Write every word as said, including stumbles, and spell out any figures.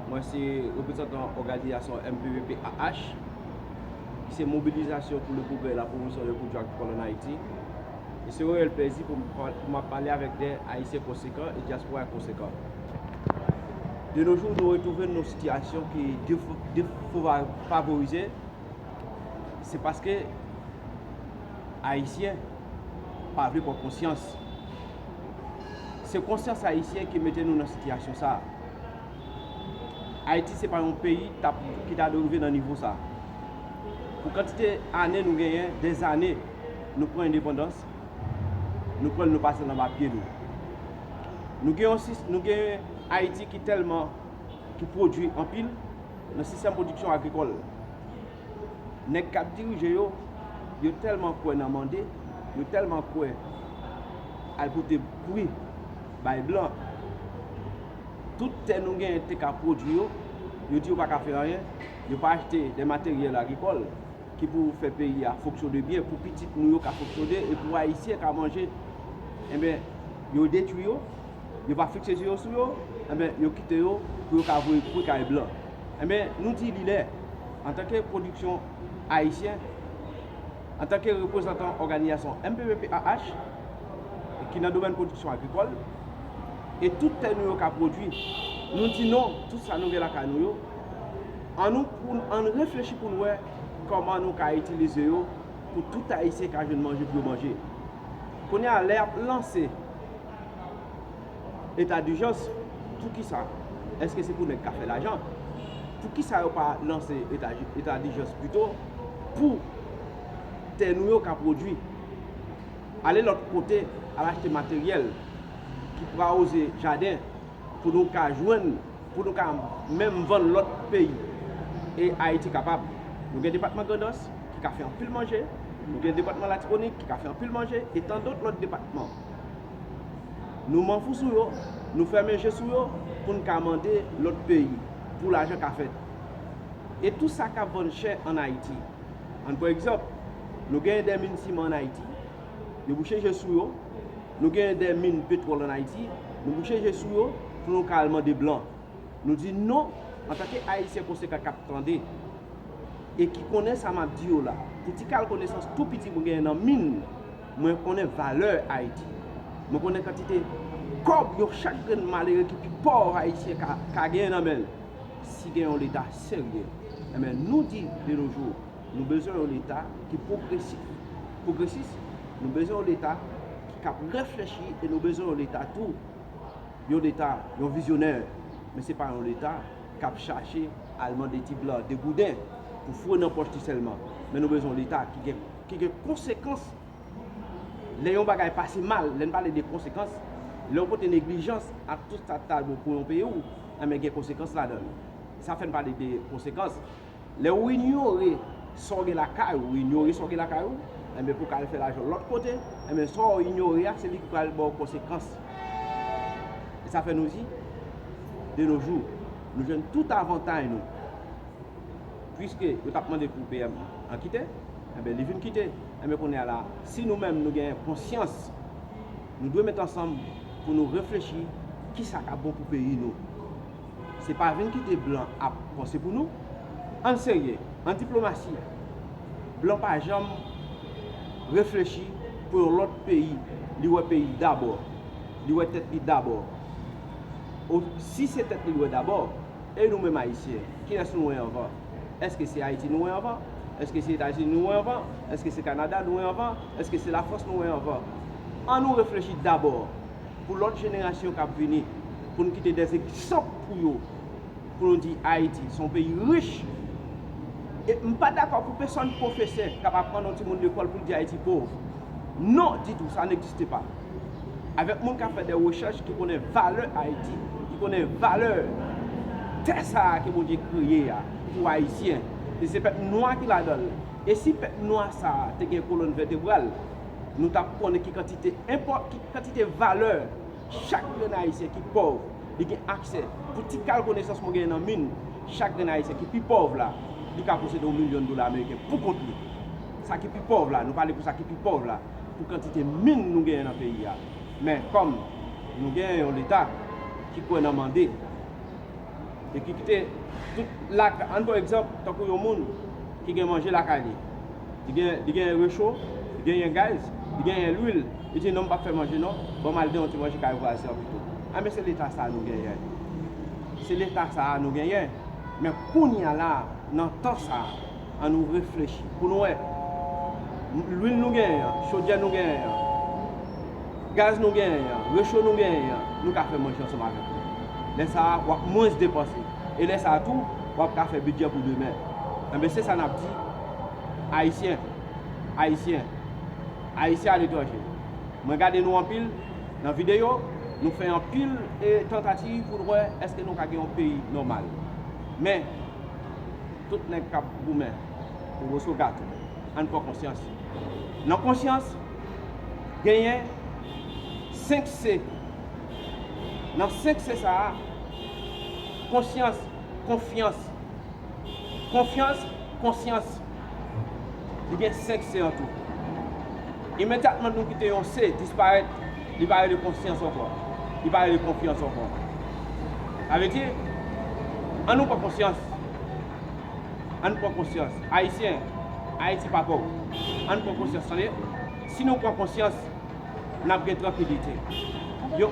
Mwen se reprezantan òganizasyon M P V P A H, ki se Mobilisation pour le Progrès et la Promotion des Produits Agricoles en Haïti. E se yon reyèl plezi pou m pa- pou m ap pale avèk de Ayisyen konsekan e dyaspora konsekan. De nos jours, nou retwouve n nan yon sitiyasyon ki defavorize. Se paske Ayisyen pa vle pran konsyans. Se konsyans ayisyen ki mete nou nan sitiyasyon sa a. Ayiti se pa yon peyi t ap- ki ta dwe rive nan nivo sa a. Pou kantite ane nou genyen, dèzane, nou pran endepandans, nou pran l, nou pase l anba pye nou. Nou gen yon sis- nou gen Ayiti ki tèlman, ki pwodui anpil nan sistèm pwodiksyon agrikòl. Nèg k ap dirije yo, yo tèlman kwè nan mande, yo tèlman kwè al pote bri bay blan. Tout tè nou genyen te ka pwodui yo, yo di yo pa ka fè anyen, yo pa achte de materyèl agrikòl ki pou fè peyi a fonksyone byen, pou pitit nou yo ka fonksyone e pou Ayisyen ka manje. Enben, yo detwi yo, yo pa fikse je yo sou yo, enben, yo kite yo pou yo ka voye bri kay blan. Enben, nou di li lè, antanke pwodiksyon ayisyen, antanke reprezantan òganizasyon M P V P A H, ki nan domèn pwodiksyon agrikòl, e tout tè nou yo ka pwodui, nou di non, tout sa nou gen lakay nou yo, ann nou, pou, ann reflechi pou n wè kòman nou ka itilize yo pou tout Ayisyen ka jwenn manje pou yo manje. Kounye a, lè y ap lanse eta dijans, poukisa? Èske se pou nèg ka fè lajan? Poukisa yo pa lanse eta, eta dijans pito pou tè nou yo ka pwodui? Ale lòt kote, al achte materyèl ki pou ka woze jaden pou nou ka jwenn, pou nou ka menm vann lòt peyi. E Ayiti kapab. Nou gen depatman Grandans ki ka fè anpil manje, nou gen depatman Latibonit ki ka fè anpil manje, e tandòt lòt depatman. Nou manfou sou yo, nou fèmen je sou yo pou n ka mande lòt peyi pou lajan ka fèt. E tout sa k ap vann chè ann Ayiti. Ann pran egzanp, nou genyen de min siman ann Ayiti, nou bouche je sou yo. Nou genyen de min petwòl ann Ayiti, nou bouche je sou yo pou nou ka al mande blan. Nou di non, antanke Ayisyen konsekan k ap tande e ki konnen sa m ap di yo la, pou ti kal konesans tou piti mwen genyen nan min, mwen konnen valè Ayiti. Mwen konnen kantite kòb yon chak grenn malere ki pi pòv Ayisyen ka, ka genyen nan men l. Si gen yon Leta serye, enben, nou di de nos jours, nou bezwen yon Leta ki pwogresif. Pwogresis, nou bezwen yon Leta ki k ap reflechi e nou bezwen yon Leta tou, yon Leta, yon vizyonè. Men se pa yon Leta k ap chache al mande ti blan de gouden pou foure nan pòch li sèlman. Men nou bezwen yon Leta ki gen, ki gen konsekans. Lè yon bagay pase mal, lè n pale de konsekans, lè w pote neglijans ak tout sa k ta bon pou yon peyi w, enben gen konsekans ladan l. Sa fè n pale de konsekans. Lè w inyore sa w gen lakay ou, ou inyore sa w gen lakay ou, enben pou w ka al fè lajan lòt kote, enben sa w inyore a, se li ki pral ba w konsekans. E sa fè nou di, de nos jours, nou jwenn tout avantay nou. Piske yo t ap mande pou P M an kite, enben, li vin kite. Enben, kounye a la, si nou menm nou gen konsyans, nou dwe met ansanm pou nou reflechi kisa k ap bon pou peyi nou. Se pa vin kite blan ap panse pou nou. Ann serye, an diplomasi, blan pa janm reflechi pou yon lòt peyi, li wè peyi dabò, li wè tèt li dabò. O, si se tèt li wè dabò, e nou menm Ayisyen, kiyès nou wè anvan? Èske se Ayiti nou wè anvan? Èske se Etazini nou wè anvan? Èske se Kanada nou wè anvan? Èske se Lafrans nou wè anvan? Ann nou reflechi dabò pou lòt jenerasyon k ap vini, pou n kite dèzegzanp pou yo, pou nou di Ayiti se yon peyi rich. E m pa dakò pou pèsonn pwofesè k ap aprann yon timoun lekòl pou l di Ayiti pòv. Non, ditou, sa n egziste pa. Avèk moun k ap fè de rechèch ki konnen valè Ayiti, ki konnen valè tè sa a ke Bondye kreye a pou Ayisyen. E se pèp nwa ki ladan l. E si pèp nwa sa a te gen kolòn vètebral, nou t ap konnen ki kantite enpò-, ki kantite valè chak grenn Ayisyen ki pòv, li gen aksè. Pou ti kal konesans mwen genyen nan min, chak grenn Ayisyen ki pi pòv la, li ka posede yon milyon dola ameriken pou kont li. Sa ki pi pòv la, nou pale pou sa ki pi pòv la, pou kantite min nou genyen nan peyi a. Men kòm nou genyen yon Leta ki kwè nan mande, E ki kite tout lakay, ann pran egzanp, tankou yon moun ki gen manje lakay li. Li gen, li gen recho, li genyen gaz, li genyen lwil. Li di, "Non, m p ap fè manje non, ban m al de yon ti manje kay vwazen an pito." Anben, se leta sa a nou genyen. Se leta sa a nou genyen. Men kounye a la, nan tan sa a, ann nou reflechi pou nou wè. Lwil nou genyen an, chodyè nou genyen an, gaz nou genyen an, recho nou genyen an, nou ka fè manje ansanm avèk li. Lè sa a, w ap mwens depanse. E lè sa a tou, w ap ka fè bidjè pou demen. Anben, se sa n ap di, Ayisyen, Ayisyen, Ayisyen aletranje. Mwen gade nou anpil nan videyo, nou fè anpil e tantativ pou nou wè èske nou ka gen yon peyi nòmal. Men, tout nèg k ap goumen pou woso gato, ann pran konsyans. Nan konsyans, genyen senk C. Nan senk C sa a, konsyans, konfyans, konfyans, konsyans. Li gen senk C an tou. Imedyatman nou kite yon C disparèt, li pa rele konsyans ankò. Li pa rele konfyans ankò. Sa vle di, ann nou pran konsyans. Ann pran konsyans. Ayisyen, Ayiti pa pa w. Ann pran konsyans, tande. Si nou pran konsyans, n ap gen trankilite. Yo,